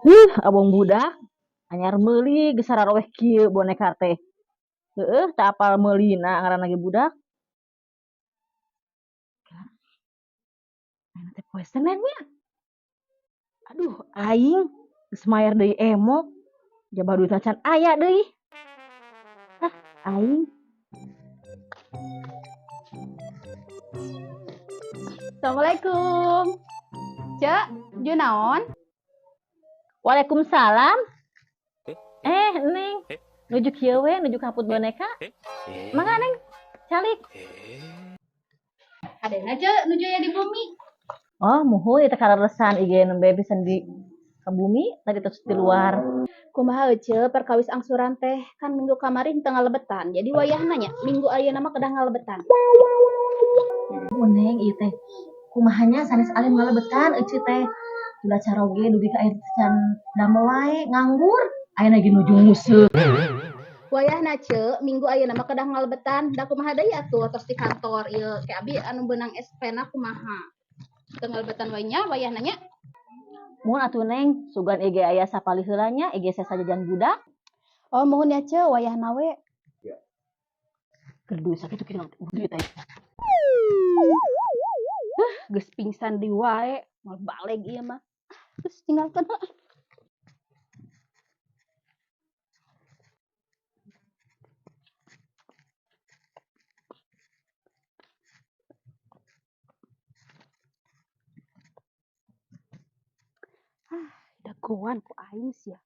Huh, abong budak. Anyar meuli geus sararoweh kieu boneka teh. Heueuh, teu apal meulina ngaranna ge budak. Ayeuna teh poe Senen nya. Aduh, aing geus mayar deui emok. Jaba duitna can aya deui. Hah, aing. Assalamualaikum. Cek, ju naon? Waalaikumsalam. Eh, Neng. Nuju kieu we, nuju kaput boneka. Mangga, Neng. Calik. Adena cek, nuju aya di bumi. Oh, muhun ieu teh kaleresan ieu nembe pisan di ka bumi, tadi terus di luar. Kumaha euceu perkawis angsuran teh kan minggu kamari teu ngalebetan. Jadi wayahna nya minggu ayeuna mah kedah ngalebetan. Oh, Neng, ieu teh kumahanya sanes alim ngalebetan euceu teh. Ulah caroge dugi ka ayeuna can damel wae nganggur. Ayeuna ge nuju nguseuh. Wayahna ceu minggu ayeuna mah kedah ngalebetan. Da kumaha deui atuh tos di kantor ieu ke abi anu beunang SP na kumaha. Teu ngalebetan wae nya wayahna nya. Muhun atuh Neng, sugan ieu ge aya sapali heula nya, ieu ge sesa jajan budak. Oh, muhun ya ceu wayahna we. Gerdu sakitu kieu duit teh. Huh, geus pingsan deui wae, moal baleg ieu mah. Terus tinggalkeun heuh. Ah, dagoan ku aing sia.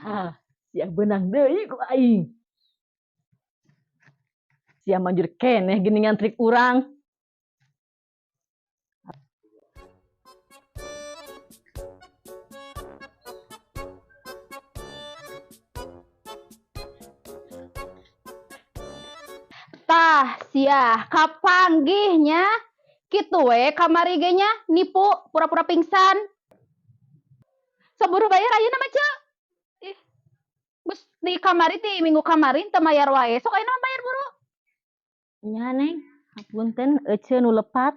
Hah, sia beunang deui ku aing. Sia manjur keneh geuningan trik urang. Tah, sia kapanggih nya. Kitu we kamari ge nya nipu pura-pura pingsan. Saburu bayar ayeuna mah ceu. Ih. Geus di kamari ti minggu kamari teu mayar wae. Sok ayeuna mah bayar buru. Nya Neng, hapunten eceu nu lepat.